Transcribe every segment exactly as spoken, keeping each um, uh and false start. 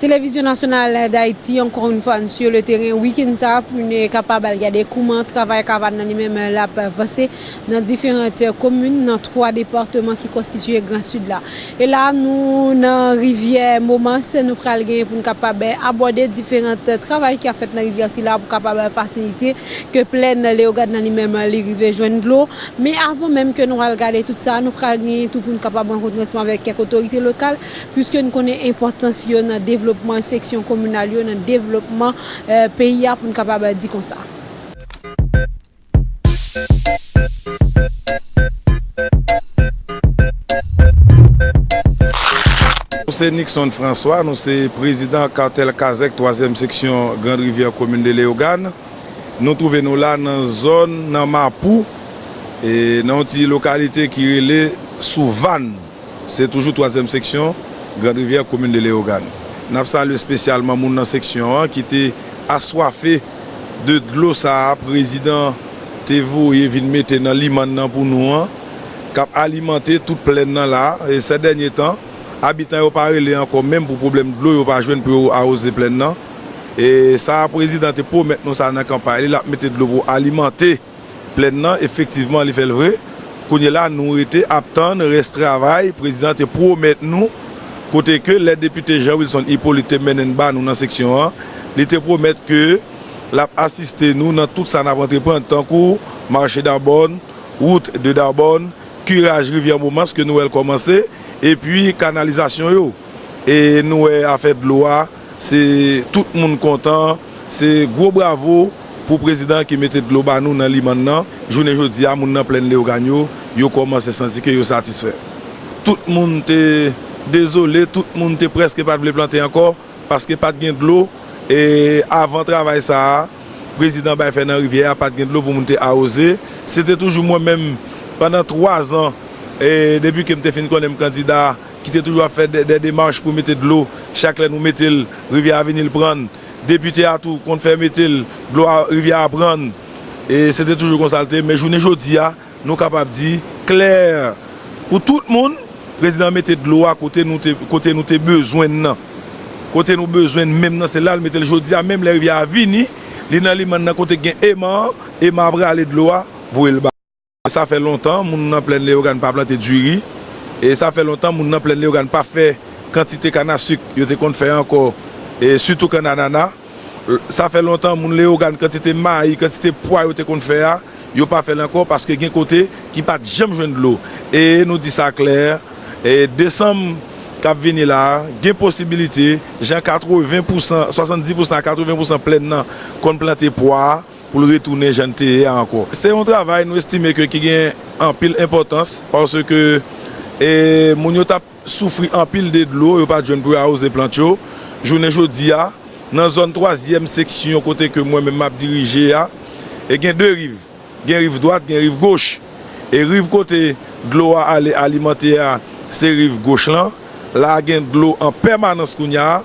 Télévision Nationale d'Haïti, encore une fois, nou sou le terrain week-end sa pou nou kapab al gade kouman travay karavàn nan li menm l ap vanse nan diferan komin nan twa depatman ki konstitiye Gran Sid la. E la, nou nan rivyè Momans, nou pral gen pou nou kapab abòde diferan travay ki ap fèt nan rivyè sila pou kapab fasilite ke plèn Leyogàn nan li menm li rive jwenn dlo. Men avan menm ke nou al gade tout sa, nou pral gen tou pou nou kapab rankontre ansanm avèk kèk otorite lokal, piske nou konnen enpòtans yo nan devlopman seksyon kominal yo, nan devlopman, eh, peyi a, pou nou kapab di konsa. Nou se Nixon François, nou se prezidan katèl Kazèk twazyèm seksyon Grande Rivière, komin de Leyogàn. Nou twouve nou la nan zòn, nan Mapou, e nan yon ti lokalite ki rele Souvàn. Se toujou twazyèm seksyon Grande Rivière, komin de Leyogàn. N ap salye espesyalman moun nan seksyon an ki te aswafe de dlo sa a prezidan te voye vin mete nan limann nan pou nou an, k ap alimante tout plèn nan la. E sè dènye tan, abitan yo pa rele ankò menm pou pwoblèm dlo, yo pa jwenn pou yo awoze plèn nan. E sa a, prezidan te pwomèt nou sa nan kanpay li, l ap mete dlo pou alimante plèn nan. Efektivman, li fè l vre. Kounye la, nou rete ap tann rès travay prezidan te pwomèt nou, kote ke lè depite Jean Wilson Hyppolite te mennen n ba nou nan seksyon an, li te pwomèt ke l ap asiste nou nan tout sa n ap antreprann, tankou mache Dabòn, wout de Dabòn, kiraj Rivyè Momans ke nou wè l kòmanse, epi kanalizasyon yo. E nou wè afè dlo a, se tout moun kontan, se gwo bravo pou prezidan ki mete dlo ba nou nan limann nan. Jounen jodi a, moun nan plèn Leyogàn yo, yo kòmanse santi ke yo satisfè. Tout moun te dezole, tout moun te prèske pa t vle plante ankò, paske pa t gen dlo. E avan travay sa a, prezidan bay fè nan rivyè a, pa t gen dlo pou moun te awoze. Se te toujou mwen menm, pandan twa zan, e depi ke m te fin konnen m kandida, ki te toujou ap fè de, de demach pou mete dlo. Chak lè nou mete l, rivyè a vini l pran l. Depite a tou konn fè mete l, dlo a, rivyè a pran l. E se te toujou konsa l te ye, men jounen jodi a, nou kapab di klè pou tout moun, prezidan mete dlo a kote nou te, kote nou te bezwen l nan. Kote nou bezwen l menm nan, se la l mete l. Jodi a, menm lè rivyè a vini, li nan limann nan kote k gen eman an, eman an prale dlo a, voye l ba. Sa fè lontan moun nan plèn Leyogàn pa plante diri. E sa fè lontan moun nan plèn Leyogàn pa fè kantite kannasik yo te konn fè ankò, e sitou kann anana. Sa fè lontan moun Leyogàn, kantite mayi, kantite pwa yo te konn fè a, yo pa fè l ankò paske gen kote ki pa t janm jwenn dlo. E nou di sa klè, e desanm k ap vini la a, gen posibilite, jan katreven pousan, swasanndis pousan a katreven pousan plèn nan konn plante pwa a, pou l retounen jan l te ye a ankò. Se yon travay nou estime ke ki gen anpil enpòtans, paske, e, moun yo t ap soufri anpil de dlo, yo pa t jwenn pou yo awoze plant yo. Jounen jodi a, nan zòn twazyèm seksyon kote ke mwen menm m ap dirije a, e gen de riv. Gen riv dwat, gen riv goch. E riv kote dlo a ale alimante a, se riv goch lan. La a gen dlo an pèmanans kounye a.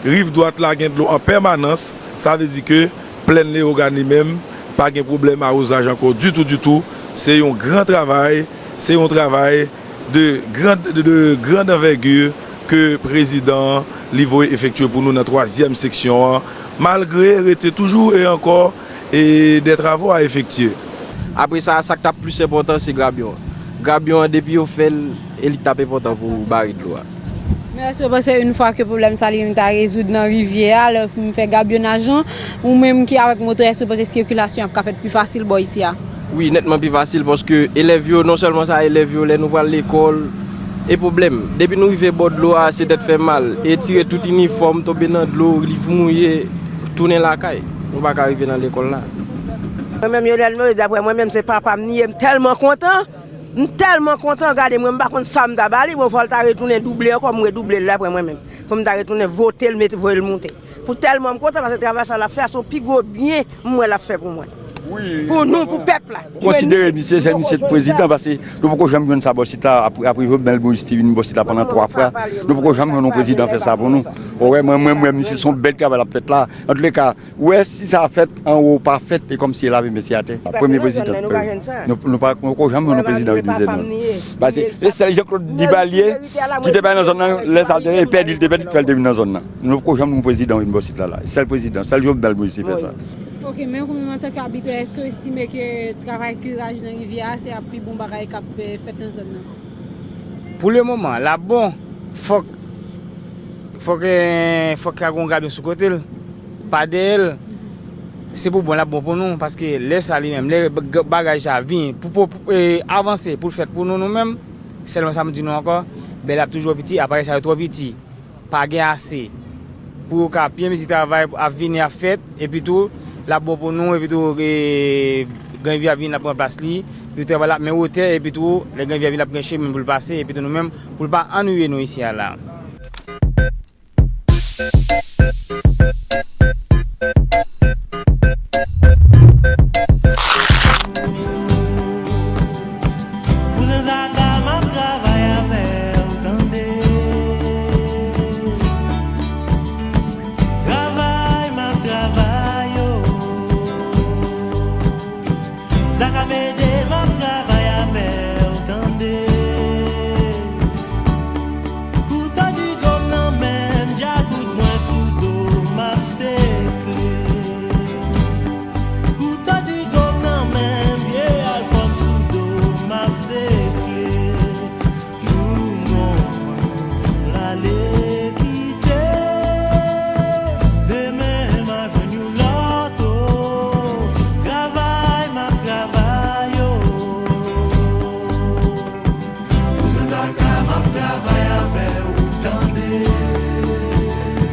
Riv dwat la gen dlo an pèmanans. Sa vle di ke plèn Leyogàn li menm pa gen pwoblèm awozaj ankò ditou, ditou. Se yon gran travay, se yon travay de grand, de, de grande envergure ke prezidan an li voye efektye pou nou nan twazyèm seksyon an, malgre rete toujou e ankò e de travaux à effectuer. Apre sa, sa k t ap plis enpòtan, se grabyon an. Grabyon an, depi yo fè l, e li t ap enpòtan pou bare dlo a. Men èske w panse yon fwa ke pwoblèm sa li menm ta rezoud nan rivyè a, lè yo fin fè grabyonaj lan, ou menm ki avèk moto, èske w panse sikilasyon ap ka fèt pi fasil bò isi a? Wi, nètman pi fasil, paske elèv yo, non sèlman sa, elèv yo, lè nou pral lekòl, e pwoblèm. Depi nou rive bò dlo a, se tèt fè mal. E tire tout inifòm, tonbe nan dlo, liv mouye, tounen lakay. Nou pa ka rive nan lekòl la. Mwen menm, Yonèl Moyiz, daprè mwen menm, se papa m li ye, m tèlman kontan. M tèlman kontan, gade mwen, m pa konn sa m ta ba li, bon, fò l ta retounen double ankò, m redouble l daprè mwen menm. Pou m ta retounen vote l, mete, voye l moute. Pou tèlman m kontan, paske travay sa l ap fè a, se yon pi gwo byen m wè l ap fè pou mwen. Pou nou, pou pèp la. Konsidere misye, se misye k prezidan, paske nou poko janm jwenn sa bòsit la, apre, apre Jovenel Moïse te vin bòsit la pandan twa fwa, nou poko janm jwenn yon prezidan fè sa pou nou. Ou wè, mwen, mwen, mwen, misye se yon bèl travay l ap fèt la. Antouleka, ou wè, si sa fèt anwo, pa fèt, e kòmsi e lave mesye atè. Premye prezidan. Nou, nou pa, nou poko janm jwenn yon prezidan vin misye non. Paske e sèl Jean Claude Duvalier, ki te bay nan zòn nan, lè sa l te, e pèdi, l te pèdi, fè l te vin nan zòn nan. Nou poko janm yon prezidan vin bòsit la, la. Sèl prezidan, sèl Jovenel Moïse ki fè sa. Ok, men ou menm antanke abitè, èske w estime ke travay kiraj nan rivyè a, se ap pi bon bagay k ap, eh, fèt nan zòn nan? Pou le moman, l ap bon. Fòk, fòk, eh, fòk ka gon gabyon sou kote l, pa dèyè l. Se pou bon, l ap bon pou nou, paske lè sa li menm, lè b-, g-, bagay sa vin, pou, pou, pou, eh, avanse, pou l fèt pou nou, nou menm, sèlman sa m di nou ankò, bèl ap toujou piti, aparèy sa yo twò piti. Pa gen ase. Pou yo ka pye mizik travay ap vini ap fèt, epi tou, l ap bon pou nou, epi tou, e, Gran Rivyè ap vin ap pran plas li, epi tou, travay la ap men wotè, epi tou, lè Gran Rivyè vin ap gen chemen pou l pase, epi tou, nou menm, pou l pa annuiye nou isi a la. Kouzen Zaka, m ap travay avè w, tande. Travay, m ap travay, o. Zaka Mede, m ap travay avè w, tande. Kouto digo m nan men m, djakout mwen sou do m, m ap sekle. Kouto digo m nan men m, vye alfòm sou do m, m ap sekle. Jou m gon fanm, l ale kite. Demen m a jwenn yon lòt, o. Travay, m ap travay, o. Kouzen Zaka, m ap travay avè w, tande.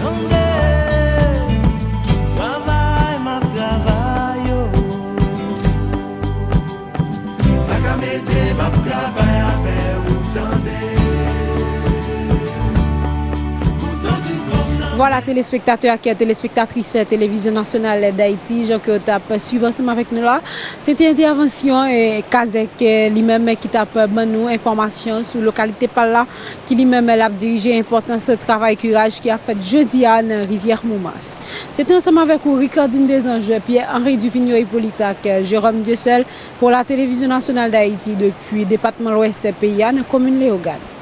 Tande. Travay, m ap travay, o. Zaka Mede, m ap travay avè w, tande. Kouto digo m nan. Vwala, telespektatè ak telespektatris Televizyon Nasyonal d Ayiti, jan ke w t ap swiv ansanm avèk nou la, se te entèvansyon, eh, Kazèk, eh, li menm ki t ap ban nou enfòmasyon sou lokalite pa l la, ki li menm l ap dirije enpòtans travay kiraj ki ap fèt jodi a nan Rivyè Momas. Se te ansanm avèk ou Ricardine Desanges, Pierre Henry Duvignot Hippolyte ak Jérôme Dieuseul pou la Télévision Nationale d'Haïti depi depatman Lwès peyi a nan komin Leyogàn.